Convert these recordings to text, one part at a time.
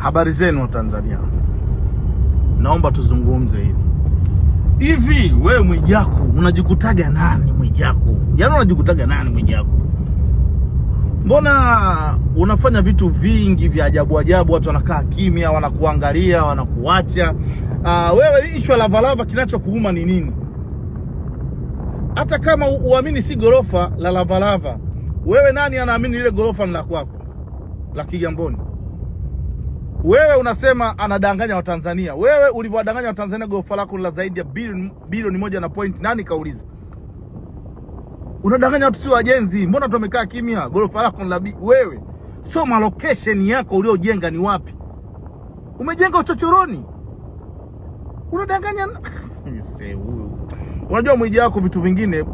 Habari zenu wa Tanzania, naomba tuzungumze hivi hivi. Wewe Mwijaku unajikutaga nani? Mwijaku, yaani unajikutaga nani Mwijaku? Mbona unafanya vitu vingi vya ajabu ajabu, watu wanakaa kimya, wanakuangalia, wanakuacha. Wewe issue Lavalava, kinachokuuma ni nini? Hata kama uamini si gorofa la Lavalava, wewe nani anaamini ile gorofa ni la kwako la Kigamboni? Wewe unasema anadanganya Watanzania. Wewe ulivyowadanganya Watanzania gorofa lako la zaidi ya bilioni moja na point, nani kauliza? Unadanganya watu sio wajenzi, mbona watu wamekaa kimya? Gorofa lako la wewe, soma location yako uliojenga ni wapi? Umejenga uchochoroni, unadanganya. Unajua Mwijaku, vitu vingine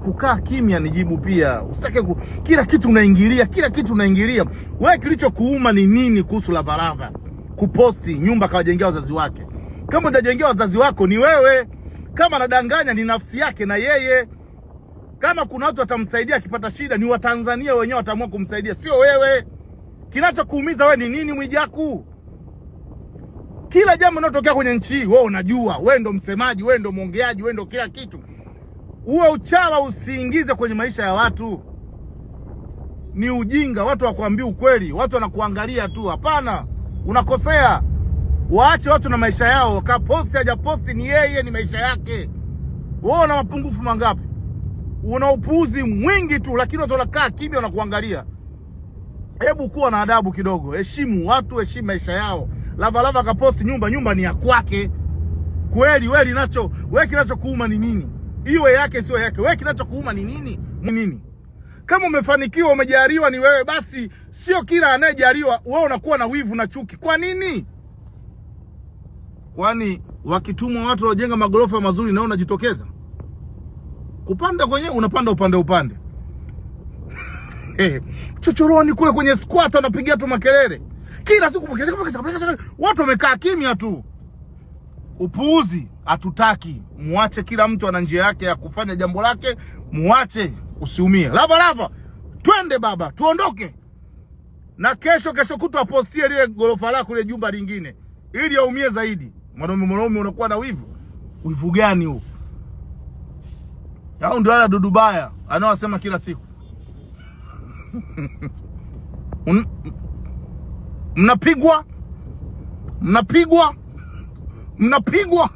kukaa kimya ni jibu pia. Usitake kila kitu unaingilia, kila kitu unaingilia. Wewe kilichokuuma ni nini kuhusu Lavalava kuposti nyumba kawajengea wazazi wake? Kama hujajengea wazazi wako ni wewe, kama anadanganya ni nafsi yake na yeye. Kama kuna watu watamsaidia akipata shida ni Watanzania wenyewe wataamua kumsaidia, sio wewe. Kinachokuumiza wewe ni nini Mwijaku? Kila jambo linalotokea kwenye nchi hii wewe unajua, wewe ndo msemaji, wewe ndo mwongeaji, wewe ndo kila kitu. Huo uchawa usiingize kwenye maisha ya watu, ni ujinga. Watu wakuambia ukweli, watu wanakuangalia tu. Hapana, unakosea. Waache watu na maisha yao. Kaposti hajaposti ni yeye, ni maisha yake. Wewe una mapungufu mangapi? Una upuuzi mwingi tu, lakini watu wanakaa kimya, wanakuangalia. Hebu kuwa na adabu kidogo, heshimu watu, heshimu maisha yao. Lavalava kaposti nyumba, nyumba ni ya kwake kweli. Wewe linacho wewe, kinachokuuma ni nini? Iwe yake sio yake, wewe kinachokuuma ni nini? Nini? Kama umefanikiwa, umejaliwa ni wewe basi, sio kila anayejaliwa wewe unakuwa na wivu na chuki. Kwa nini? Kwani wakitumwa watu waliojenga magorofa mazuri na unajitokeza kupanda kwenye, unapanda upande upande chochoroni kule kwenye squat wanapigia tu makelele kila siku, watu wamekaa kimya tu. Upuuzi hatutaki. Muache kila mtu ana njia yake ya kufanya jambo lake, muache, usiumie. Lava lava, twende baba, tuondoke. Na kesho kesho kutwa apostie lile gorofa lako ile jumba lingine, ili aumie zaidi. Mwanaume mwanaume unakuwa na wivu. Wivu gani huu? Au ndio ala dudubaya anaosema kila siku. Mnapigwa, mnapigwa, mnapigwa.